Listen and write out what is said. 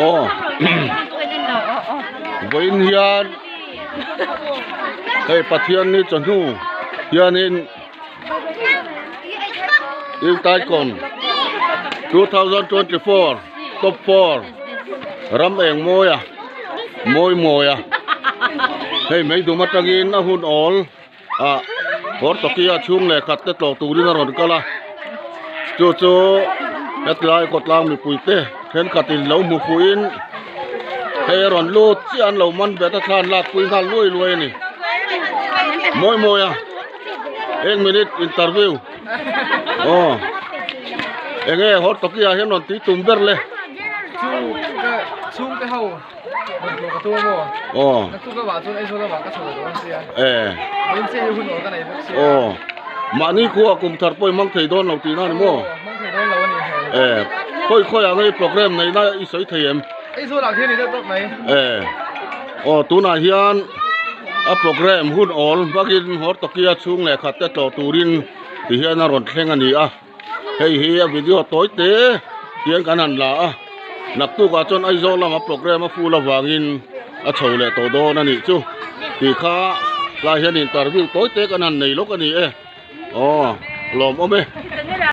Aw vawiin hian hei Pathianni chawhnu hianin Youth Icon 2024 top 4 ram eng mawia mawi mawia hei meidum atangin a hun awl ah Hortokia chhung leh khat te tlawh turin a rawn kal a chu chu hetlai khawtlang mipui te thenkhat in lo hmu fuh in hei a rawn lut chiah an lo man bet a thla an lak pui nghal luai luai a ni mawi mawi a eng minute interview aw enge Hortokia hian rawn tui tum ber le chu ka chhungte ho Aw. Aw. Mahni khua kum thar pawh i hmang thei dawn lo tihna a ni maw? Eh. Khawi khawi ah nge program neihna i sawi thei em? Eh. Aw tunah hian a program hun awl hmangin Hortokia chhung leh khat te tlawh turin tihian a rawn thleng a ni a. Hei hi a video tawi te hian kan han la a, naktukah chuan Aizawl lama program a full avangin a chho leh tawh dawn a nih chu tih kha tlai hian interview tawi te kan han nei lawk a ni e, aw lawmawm e.